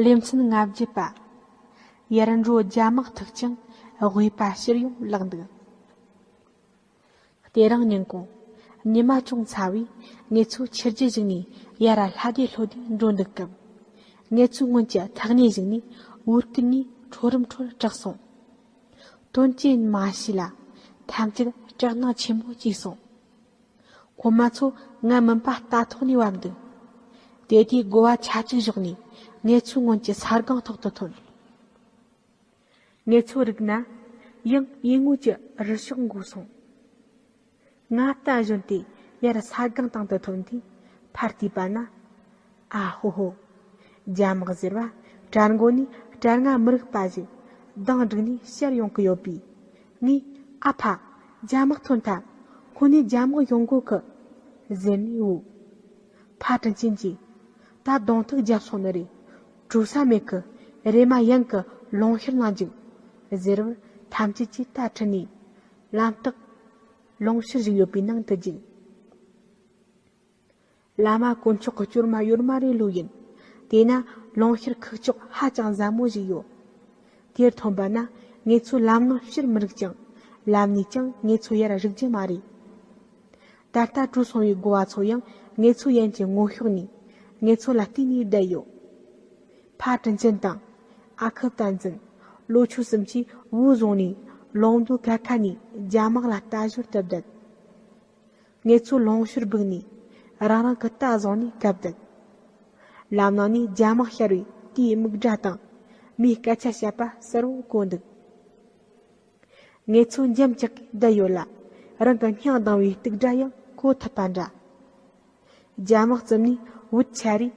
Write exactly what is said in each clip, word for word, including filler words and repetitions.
ལེ་ཚན་ལྔ་བརྒྱད་པ། ཡར་འགྲོ་རྒྱ་དམག་ཐུག་ཅིང་དབུས་པ་ཕྱིར་ཡོང་ལག་འདུག་དེ་རིང་ཉིན་གུང་ཉི་མ་ཅུང་ཚ་བས་ངེད་ཚོ་ཕྱི་རྒྱལ་ཞིག་ནས་ཡར་ལྷ་སྡེ་ལྷོ་སྡེ་འགྲོ་འདུག་སྐབས། ངེད་ཚོའི་སྔོན་གྱི་ཐག་ཉེ་ཞིག་ནས་འུར་ཀི་ནས་ཁྲོ་རུམ་ཁྲོར་གྲགས་སོང་། དོན་ཅི་ཡིན་མ་ཤེས་ལ། ཐམས་ཅད་སྐྲག་སྣང་ཆེན་པོ་སྐྱེས་སོང་། ཁོ་མ་ཚོ་ང་མིན་པ་རྟ་ཐོག་ནས་བབས་འདུག་དེ་དུས་དགོ་བ་ཆ་གཅིག་བཞག་ནས་ངེད་ཚོའི་སྔོན་གྱི་ས་སྒང་ཐོག་ཏུ་ཐོན། ངེད་ཚོ་རིག་ན་ཡང་ཡུལ་དངོས་ཀྱི་རི་ཤོག་འགོ་སོང་། ང་རྟ་བཞོན་ཏེ་ཡར་ས་སྒང་སྟེང་དུ་ཐོན་དུས་ཕར་བལྟས་པ་ན། ཨ་ཧོ་ཧོ། རྒྱ་དམག་ཟེར་བ་གྲལ་མགོ་ནས་གྲལ་ལྔ་མི་རིགས་པ་ཞིག་མདངས་བསྒྲིགས་ནས་ཤར་ཡོང་གི་ཡོད་པས། ངས་ཨ་ཕ། རྒྱ་དམག་ཐོན་ཐལ། ཁོ་ནས་རྒྱ་དམག་ཡོང་གོ་གི་ཟེར་ནས་བོས། ཕ་དྲིན་ཆེན་གྱིས། ད་གདོང་ཐུག་བརྒྱབ་སོང་ནི་རེད། བྲོ་ས་མེད་གི། རེམ་མ་ཡང་གི་ལུང་ཤུར་ནང་འཇུག་ཟེར་བར་ཐམས་ཅད་ཀྱིས་ད་ཁྲིད་ནས། ལམ་རྟགས། ལུང་ཤུར་ཞིག་ཡོད་པའི་ནང་དུ་འཇུག་བླ་མ་དཀོན་མཆོག་གི་སྐྱོར་མ་ཡོད་མ་རེད་ལོས་ཡིན། དེས་ན་ལུང་ཤུར་ཁུག་ཀྱོག་ཧ་ཅང་ཟབ་མོ་ཞིག་ཡོད། དེར་ཐོན་པ་ན་ངེད་ཚོ་ལམ་ནང་ཕྱིར་མི་རིག་ཅིང་། ལམ་ནས་ཀྱང་ངེད་ཚོ་ཡར་རིག་རྒྱུ་མ་རེད། ད་ལྟ་བྲོས་སོང་བའི་དགོ་བ་ཚོ་ཡང་ངེད་ཚོ་ཡན་གྱི་ངོ་ཤོག་ནས་ངེད་ཚོ་ལ་བལྟས་ནས་བསྡད་ཡོད། ཕ་དྲིན་ཅན་དང་། ཨ་ཁུ་བསྟན་འཛིན། ལོ་ཆུང་གསུམ་གྱིས་བོའུ་བཟུང་ནས་ལུང་མདོ་ཀ་ཁ་ནས་རྒྱ་དམག་ལ་ལྟ་ཞོར་དུ་བསྡད། ངེད་ཚོ་ལུང་ཤུར་སྦུག་ནས་རང་རང་གི་རྟ་བཟུང་ནས་བཀབ་བསྡད། ལམ་ནང་ནས་རྒྱ་དམག་ཤར་བའི་དེའི་མིག་སྒྲ་དང་མིའི་སྐད་ཆ་བཤད་པ་གསལ་བོ་གོ་འདུག་ངེད་ཚོ་འཇམ་ཅག་གིས་བསྡད་ཡོད་ལ། རང་གི་སྙིང་ལྡང་བའི་སྡུག་སྒྲ་ཡང་གོ་ཐུབ་པ་འདྲ། རྒྱ་དམག་རྩིབས་ནས་བུད་ཆ་རེ།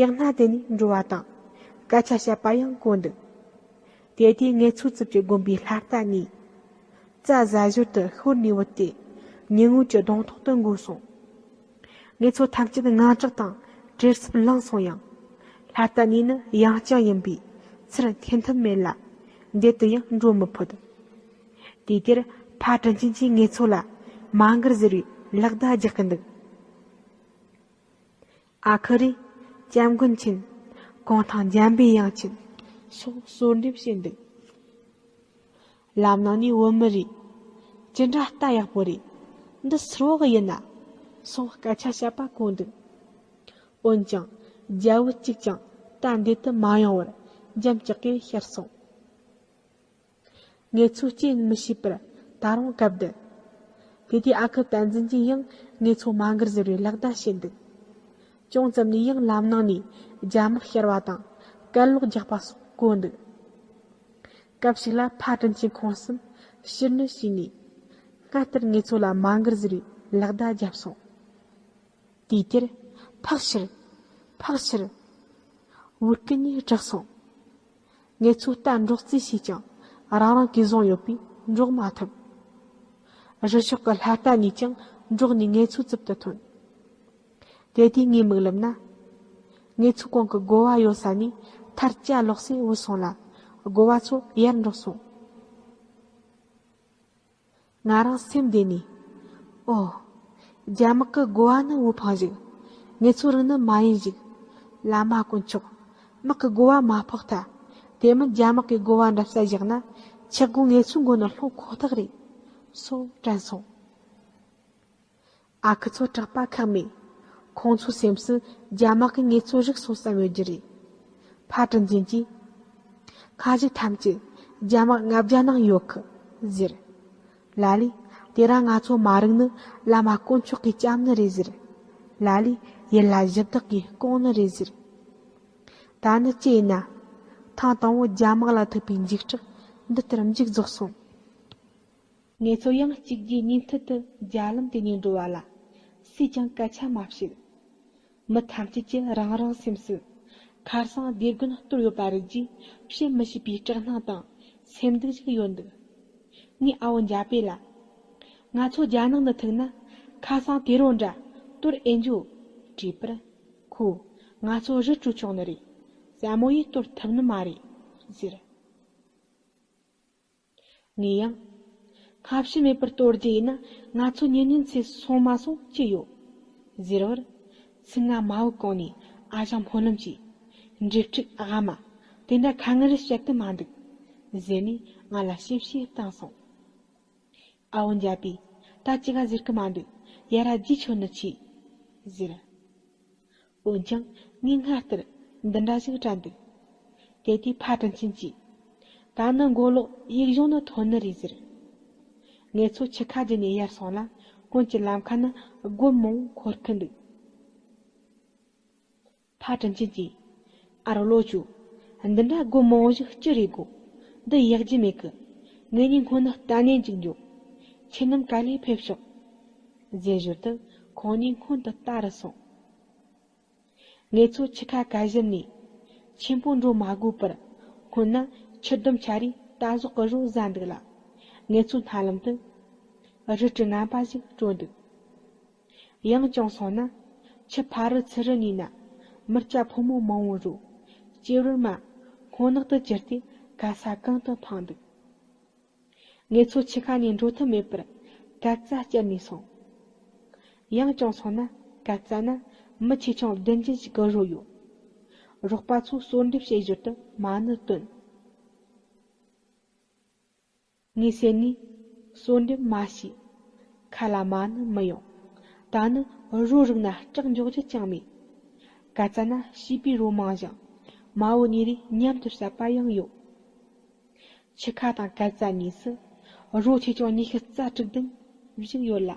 ཡང་སྣ་དེ་ནས་འགྲོ་བ་དང་། སྐད་ཆ་བཤད་པ་ཡང་གོ་འདུག་དེ་དུས་ངེད་ཚོའི་རྩིབས་ཀྱི་དགོན་པའི་ལྷ་རྟ་གཉིས། རྩྭ་ཟ་ཞོར་དུ་ཤོར་ནས་བུད་དེ། ཉིན་ངོས་ཀྱི་གདོང་ཐོག་ཏུ་འགོས་སོང་། ངེད་ཚོ་ཐམས་ཅད་དངངས་སྐྲག་དང་བྲེལ་འཚུབ་ལངས་སོང་ཡང་། ལྷ་རྟ་གཉིས་ནི་ཡང་རྐྱང་ཡིན་པས་ཚུར་འཐེན་ཐབས་མེད་ལ། འདི་དུ་ཡང་འགྲོ་མི་ཕོད། དུས་དེར་ཕ་དྲིན་ཅན་གྱིས་ངེད་ཚོ་ལ་མ་མགར་ཟེར་བའི་ལག་བརྡ་རྒྱག་གི་འདུག་ཨ་ཁུ་རེ། སྐྱབས་མགོན་མཁྱེན། གུང་ཐང་འཇམ་པའི་དབྱངས་མཁྱེན། སོགས་གསོལ་འདེབས་བྱས་འདུག་ལམ་ནང་ནས་བོད་མི་རེ། ཅི་འདྲ་རྟ་ཡག་པོ་རེད། འདི་སུ་རོགས་ཡིན་ན། སོགས་སྐད་ཆ་བཤད་པ་གོ་འདུག་འོན་ཀྱང་རྒྱ་བོད་གཅིག་ཀྱང་རྟ་འདི་དུ་མ་ཡོང་བར་འཇམ་ཅག་གིས་ཤར་སོང་། ངེད་ཚོས་སྐྱེལ་མི་ཤེས་པར་ད་རུང་བཀབ་བསྡད། དེ་དུས་ཨ་ཁུ་བསྟན་འཛིན་གྱིས་ཡང་ངེད་ཚོ་མ་མགར་ཟེར་བའི་ལག་བརྡ་བྱས་འདུག་ཅུང་ཙམ་ནས་ཡང་ལམ་ནང་ནས་རྒྱ་དམག་ཤར་བ་དང་གད་ལོག་རྒྱག་པ་སོགས་གོ་འདུག་སྐབས་ཤིག་ལ་ཕ་དྲིན་ཆེན་ཁོང་གསུམ་ཕྱིར་ནུད་བྱས་ནས། སྔར་ལྟར་ངེད་ཚོ་ལ་མ་མགར་ཟེར་བའི་ལག་བརྡ་བརྒྱབ་སོང་། དུས་དེར། ཕག་ཕྱིར། ཕག་ཕྱིར། བོའུ་ཀི་ནས་གྲགས་སོང་། ངེད་ཚོ་རྟ་འདྲོག་རྩིས་བྱས་ཀྱང་རང་རང་གིས་བཟུང་ཡོད་པས་འདྲོག་མ་ཐུབ། རི་ཤོག་གི་ལྷ་རྟ་གཉིས་ཀྱང་འདྲོག་ནས་ངེད་ཚོའི་རྩིབ་ཏུ་ཐོན། དེ་དུས་ངའི་མིག་ལམ་ན། ངེད་ཚོའི་གོང་གི་དགོ་བ་ཡོད་ས་ནས་ཐར་ལྕག་ལོག་སེ་བུད་སོང་ལ། དགོ་བ་ཚོ་ཡར་འདྲོག་སོང་། ང་རང་སེམས་བདེ་ནས། ཨོ། རྒྱ་དམག་གི་དགོ་བ་ནི་བོའུ་ཕང་ཞིག་ངེད་ཚོ་རིགས་ནི་མ་ཡིན་ཞིག་བླ་མ་དཀོན་མཆོག་དམག་གི་དགོ་བ་མ་ཕོག་ཐལ། དེ་མིན་རྒྱ་དམག་གི་དགོ་བ་འདྲ་ས་བཞག་ན། ཆག་སྒོ་ངེད་ཚོའི་མགོ་ནས་ལྷུང་ཁོ་ཐག་རེད། སོགས་དྲན་སོང་། ཨ་ཁུ་ཚོ་སྐྲག་པ་ཁག་མེད། ཁོང་ཚོའི་སེམས་སུ་རྒྱ་དམག་གིས་ངེད་ཚོ་རིག་སོང་བསམ་ཡོད་རྒྱུ་རེད། ཕ་དྲིན་ཅན་གྱིས། ཁ་ཞིག་ཐམས་ཅད་རྒྱ་དམག་ལྔ་བརྒྱ་ནང་ཡོད་གི་ཟེར། ལ་ལས། དེ་རིང་ང་ཚོ་མ་རིག་ནི་བླ་མ་དཀོན་མཆོག་གིས་བསྐྱབས་ནི་རེད་ཟེར། ལ་ལས། ཡུལ་ལྷ་གཞི་བདག་གིས་བསྐོངས་ནི་རེད་ཟེར། ད་ནི་ཅི་ཡིན་ན། ཐེངས་དང་པོ་རྒྱ་དམག་ལ་ཐུག་པའི་འཇིགས་སྐྲག་འདི་ལྟར་མཇུག་རྫོགས་སོང་། ངེད་ཚོ་ཡང་གཅིག་རྗེས་གཉིས་མཐུད་དུ་རྒྱ་ལམ་དེ་ནས་འགྲོ་བ་ལ། སུས་ཀྱང་སྐད་ཆ་མ་བཤད། མི་ཐམས་ཅད་ཀྱིས་རང་རང་སེམས་སུ། ཁ་སང་དེ་དགོན་གཏོར་ཡོད་པ་རིག་རྗེས་བཤད་མི་ཤེས་པའི་སྐྲག་སྣང་དང་སེམས་སྡུག་ཞིག་ཡོད་འདུག་ངའི་ཨ་བོ་འཇའ་པེ་ལ། ང་ཚོ་རྒྱ་ནག་ནས་ཐུག་ན་ཁ་སང་དེ་རོ་འདྲ་གཏོར་ཨེ་འཇུ། དྲིས་པར། ཁོས། ང་ཚོ་རི་བྲོས་ཆོག་ནི་རེད། ཟབ་མོ་ཡིས་གཏོར་ཐུབ་ནི་མ་རེད། ཟེར། ངས་ཡང་། སྔ་ཕྱི་མེད་པར་གཏོར་རྒྱུ་ཡིན་ན་ང་ཚོ་ཉིན་ཉིན་ཚེ་སོང་མ་སོང་ཅི་ཡོད། ཟེར་བར། ཚིག་རྔ་མ་བུ་གོང་ནས་ཨ་ཞང་སྨོན་ལམ་གྱིས། འབྲེལ་ཕྲུག་ཨ་མ། དེ་འདྲ་ཁ་ངར་བཤད་གི་མ་འདུག་ཟེར་ནས་ང་ལ་ཞིབ་ཞིབ་བཏང་སོང་། ཨ་བོ་འཇའ་པས། ད་ཅི་ག་ཟེར་གི་མ་འདུག་ཡར་ར་རྗེས་ཆོད་ནི་ཆེ། ཟེར། འོན་ཀྱང་ངས་སྔར་ལྟར་འདི་འདྲ་ཞིག་དྲན་འདུག་དེ་དུས་ཕ་དྲིན་ཆེན་གྱིས། ད་ནི་མགོ་ལོག་ཡིག་གཞུང་ནི་ཐོན་ནི་རེད་ཟེར། ངེད་ཚོ་ཆུ་ཁ་བརྒྱུད་ནས་ཡར་སོང་ལ་སྔོན་གྱི་ལམ་ཁ་ན་སྒོ་མང་པོ་འཁོར་གི་འདུག་ཕ་དྲིན་ཆེན་གྱིས། ཨ་རོ་ལོ་ཆུ། འདི་འདྲ་སྒོ་མང་པོ་ཞིག་ཅི་རེད་གོ། འདི་ཡག་རྒྱུ་མེད་གི། ངེད་གཉིས་སྔོན་ནས་གཏན་ནས་འཇུག་འགྱོ། ཁྱེད་རྣམས་ག་ལེ་ཕེབས་ཤོག་ཟེར་ཞོར་དུ་ཁོང་གཉིས་སྔོན་དུ་ལྟ་རུ་སོང་། ངེད་ཚོ་ཆུ་ཁ་ཁ་བཞུར་ནས་ཆེན་པོ་འགྲོ་མ་དགོས་པར་སྔོན་ན་ཆུ་ལྡུམ་ཆ་རེ་རྟ་ཟོག་གི་རོ་ཟ་འདུག་ལ། ངེད་ཚོ་སྣ་ལམ་དུ་རི་གྲི་ངན་པ་ཞིག་བྲོ་འདུག་ཡང་ཅུང་སོང་ན་ཆུ་ཕ་རི་ཚུ་རི་ནས་ན་མི་སྐྱ་ཕོ་མོ་མང་བོ་རོ་སྐྱེ་བར་མ་སྔོ་ནག་ཏུ་གྱུར་ཏེ་ག་ས་གང་དུ་འཕངས་འདུག་ངེད་ཚོ་ཆུ་ཁ་ནས་འགྲོ་ཐབས་མེད་པར་ག་ཙ་བསྐྱལ་ནས་སོང་། ཡང་ཅུང་སོང་ན་ག་ཙ་ན་མི་ཆེ་ཆུང་བདུན་ཅན་ཞིག་གི་རོ་ཡོད། རོགས་པ་ཚོས་གསོལ་འདེབས་བྱེད་ཞོར་དུ་མ་ཎི་བཏོན། ངས་ཟེར་ནས་གསོལ་འདེབས་མ་བྱས། ཁ་ལ་མ་ཎི་མི་ཡོང་། ད་ནི་རོ་རིག་ན་སྐྲག་འཇོག་རྒྱུ་ཅང་མེད། ག་ཙ་ན་བྱིས་པའི་རོ་མང་ཞིང་མ་བུ་གཉིས་རེ་མཉམ་དུ་བསད་པ་ཡང་ཡོད། ཆུ་ཁ་དང་ག་ཙ་གཉིས་སུ་རོ་ཆེ་ཆུང་ཉི་ཤུ་རྩ་དྲུག་བདུན་བཞུགས་ཡོད་ལ།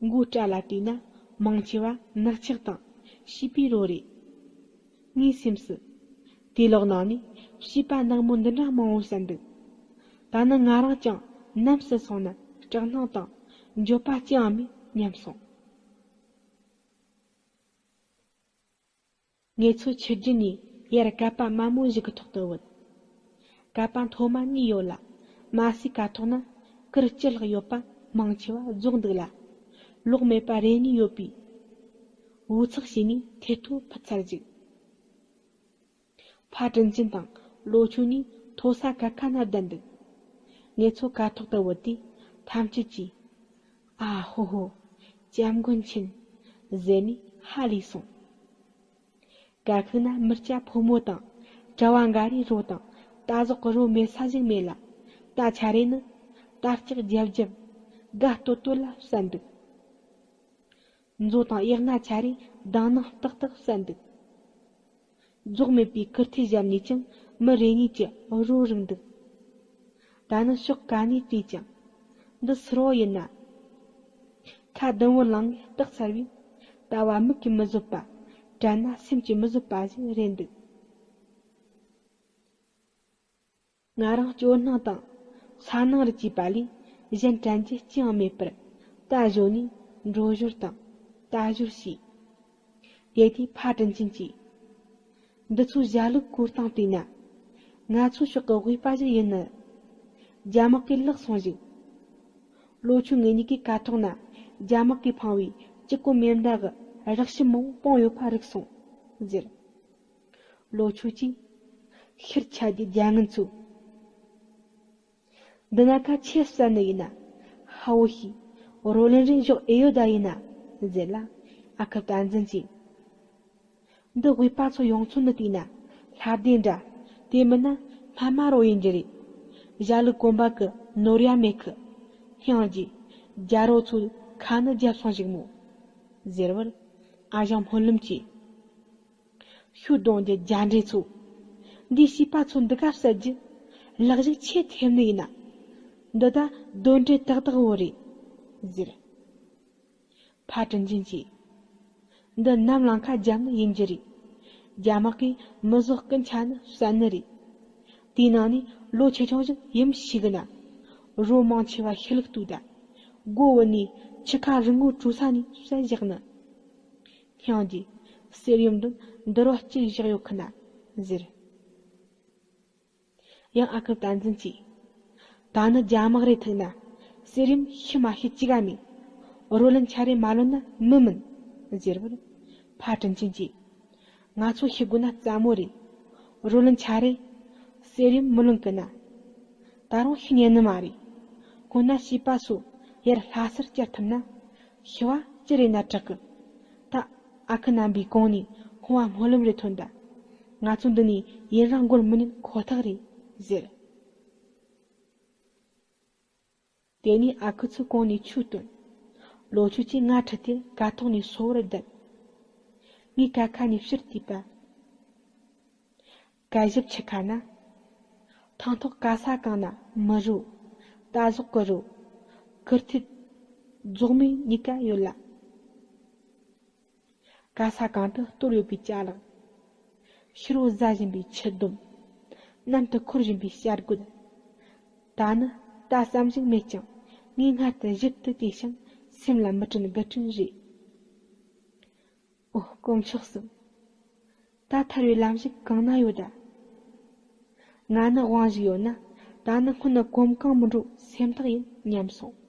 མགོའི་སྐྲ་ལ་བལྟས་ན་མང་ཆེ་བ་ནག་ཆག་དང་བྱིས་པའི་རོ་རེད། ངའི་སེམས་སུ། དེ་ལོག་ནང་ནས་བྱིས་པ་ནག་མོ་འདི་འདྲ་མང་བོ་བསད་འདུག་ད་ནི་ང་རང་ཀྱང་ནམ་ཟིན་སོང་ན་སྐྲག་སྣང་དང་འགྱོད་པ་ཅི་ཡང་མེད་སྙམ་སོང་། ངེད་ཚོ་ཆུ་རྒྱུད་ནས་ཡར་གད་པ་དམའ་མོ་ཞིག་གི་ཐོག་ཏུ་བུད། གད་པ་མཐོ་དམའ་གཉིས་ཡོད་ལ། དམའ་སའི་ཁ་ཐོག་ན་གུར་བཅུ་ལྷག་ཡོད་པ་མང་ཆེ་བ་རྫོགས་འདུག་ལ། ལོག་མེད་པ་རེ་གཉིས་ཡོད་པས། འུ་ཚག་བྱས་ནས་ཐེ་ཐོ་ཕུད་ཚར་ཅིག་ཕ་དྲིན་ཅན་དང་ལོ་ཆུང་གཉིས་མཐོ་ས་གད་ཁ་ན་བསྡད་འདུག་ངེད་ཚོ་ཁ་ཐོག་ཏུ་བུད་དུས་ཐམས་ཅད་ཀྱིས། ཨ་ཧོ་ཧོ། སྐྱབས་མགོན་མཁྱེན། ཟེར་ནས་ཧ་ལས་སོང་། གད་ཁུག་ན་མི་སྐྱ་ཕོ་མོ་དང་གྲྭ་བ་འགའ་རེའི་རོ་དང་རྟ་ཟོག་གི་རོ་མེད་ས་ཞིག་མེད་ལ། རྟ་ཆ་རེ་ནི་རྟ་ལྕག་རྒྱབ་རྒྱབ་དགའ་སྟོད་སྟོད་ལ་བསད་འདུག་མཛོ་དང་གཡག་སྣ་ཆ་རེ་དང་ནང་ཏག་ཏག་བསད་འདུག་རྫོགས་མེད་པའི་ཁུར་ཐེ་བཞག་ནས་ཀྱང་མི་རེ་གཉིས་ཀྱི་རོ་རིག་འདུག་ད་ནི་ཕྱོགས་ག་ནས་བལྟས་ཀྱང་འདི་སུ་རོ་ཡིན་ན། ཁ་གདང་བོ་ལངས་ངེ་བརྟག་ཚར་བས། ལྟ་བ་མིག་གིས་མི་བཟོད་པ། དྲན་ན་སེམས་ཀྱིས་མི་བཟོད་པ་ཞིག་རེད་འདུག་ང་རང་སྐྱོ་སྣང་དང་ས་སྣང་རུ་སྐྱེས་པ་ལས་གཞན་དྲན་རྒྱུ་ཅི་ཡང་མེད་པར་རྟ་གཞོལ་ནས་འགྲོ་ཞོར་དང་ལྟ་ཞོར་བྱས། དེ་དུས་ཕ་དྲིན་ཅན་གྱིས། འདི་ཚོ་ཞྭ་ལུག་གོ་སྟངས་བལྟས་ན། ང་ཚོ་ཕྱོགས་ཀྱི་དབུས་པ་ཞིག་ཡིན་ནི། རྒྱ་དམག་གིས་བརླག་སོང་ཞིག་ལོ་ཆུང་ངེད་གཉིས་ཀྱི་ཁ་ཐོག་ན་རྒྱ་དམག་གིས་འཕངས་པའི་གཅིག་གོ་མེ་མདའ་གི་རགས་ཤི་མང་པོ་སྤུངས་ཡོད་པ་རིག་སོང་ཟེར། ལོ་ཆུང་གིས། ཤེར་ཆ་རྒྱུ་རྒྱ་ངན་ཚོ། འདི་ན་ཁ་ཆེ་བསད་ནི་ཡིན་ན། ཧ་བོ་ཤི། རོ་ལན་རིགས་ཞོག་ཨེ་ཡོད་ད་ཡིན་ན། ཟེར་ལ། ཨ་ཁུ་བསྟན་འཛིན་གྱིས། འདི་དབུས་པ་ཚོ་ཡོང་ཚུལ་ནི་བལྟས་ན་ལྷ་སྡེ་འདྲ། དེ་མིན་ན་སྨན་མ་རོ་ཡིན་རྒྱུ་རེད། ཞྭ་ལུ་གོན་པ་གི་ནོར་ཡ་མེད་གི། སྙིང་རྗེ། རྒྱ་རོ་ཚོའི་ཁ་ནི་རྒྱབ་སོང་ཞིག་མོ། ཟེར་བར། ཨ་ཞང་སྨོན་ལམ་གྱིས། ཤུགས་གཏོང་རྒྱུ་རྒྱ་འདྲེ་ཚོ། འདིའི་བྱིས་པ་ཚོ་འདི་ག་བསད་རྒྱུ། ལག་ཞིག་ཆེ་ཐེབས་ནི་ཡིན་ན། འདི་ད་གདོན་འདྲེ་ཏག་ཏག་བོ་རེད། ཟེར། ཕ་དྲིན་ཅན་གྱིས། འདི་ནམ་ལངས་ཁ་རྒྱབ་ནི་ཡིན་རྒྱུ་རེད། རྒྱ་དམག་གིས་མི་བཟོ་རྐུན་ཆ་ནི་བསད་ནི་རེད། དེའི་ནང་ནས་ལོ་ཆེ་ཆུང་ཞིག་ཡིན་ཞིག་ན། རོ་མང་ཆེ་བ་ཤི་ལུག་ཏུ་ད། སྒོ་བུད་ནས་ཆུ་ཁ་རི་ངོ་བྲོས་ས་ནས་བསད་བཞག་ནི། སྙིང་རྗེ། གསེར་ཡུམ་འདི་འདི་རོ་གཅིག་བཞག་ཡོད་ཁི་ན། ཟེར། ཡང་ཨ་ཁུ་བསྟན་འཛིན་གྱིས། ད་ནི་རྒྱ་དམག་རེ་ཐུག་ན། གསེར་ཡུམ་ཤི་མ་ཤི་གཅིག་ག་མེད། རོ་ལན་ཆ་རེ་མ་ལོན་ན་མི་མིན། ཟེར་བར། ཕ་དྲིན་ཅན་གྱིས། ང་ཚོ་ཤི་དགོས་ན་སླ་མོ་རེད། རོ་ལན་ཆ་རེ། གསེར་ཡུམ་མི་ལོན་གི་ན། ད་རུང་ཤི་ཉན་ནི་མ་རེད། སྔོན་ན་བྱིས་པ་ཚོ་ཡར་ལྷ་སར་བསྐྱལ་ཐུབ་ན། ཤི་བ་ཅི་རེད་ན་དྲག་གི། ད་ཨ་ཁུ་རྣམ་པའི་གོང་ནས་ ཁོང་བ་སྨོན་ལམ་རེ་ཐོན་ད། ང་ཚོ་འདི་ནས་ཡུན་རིང་འགོར་མི་ཉན་ཁོ་ཐག་རེད་ཟེར། དེ་ནས་ཨ་ཁུ་ཚོ་གོང་ནས་ཆུ་བཏོན། ལོ་ཆུ་གཅིག་ང་ཁྲིད་དེ་ཀ་ཐོག་ནས་སོ་བར་བསྡད། ངས་ཀ་ཁ་ནས་ཕྱིར་བལྟས་པ། ཀ་ཞབས་ཕྱི་ཁ་ན། ཐང་ཐོག་ག་ས་གང་ན་མི་རོ། རྟ་ཟོག་གི་རོ། གུར་ཐིག་རྫོགས་མེད་གཉིས་ཀ་ཡོད་ལ། ག་ས་གང་དུ་གཏོར་ཡོད་པའི་ཅ་ལག་ཕྱི་རོ་ཟ་བཞིན་པའི་ཆུ་སྡོམ། གནམ་དུ་འཁོར་བཞིན་པའི་བྱ་རྒོད། ད་ནི་ད་བསམ་གཞིག་མེད་ཀྱང་ངས་སྔར་དུ་ཞིབ་ཏུ་བལྟས་ཤིང་སེམས་ལ་མི་དྲན་དགུ་དྲན་རེད། ཨོ་དཀོན་མཆོག་གསུམ། ད་ཐར་བའི་ལམ་ཞིག་གང་ན་ཡོད་ད། ང་ནི་དབང་ཞིག་ཡོད་ན་ད་ནི་སྔོན་ན་གོམ་གང་མི་འགྲོ་སེམས་ཐག་ཡིན་སྙམ་སོང་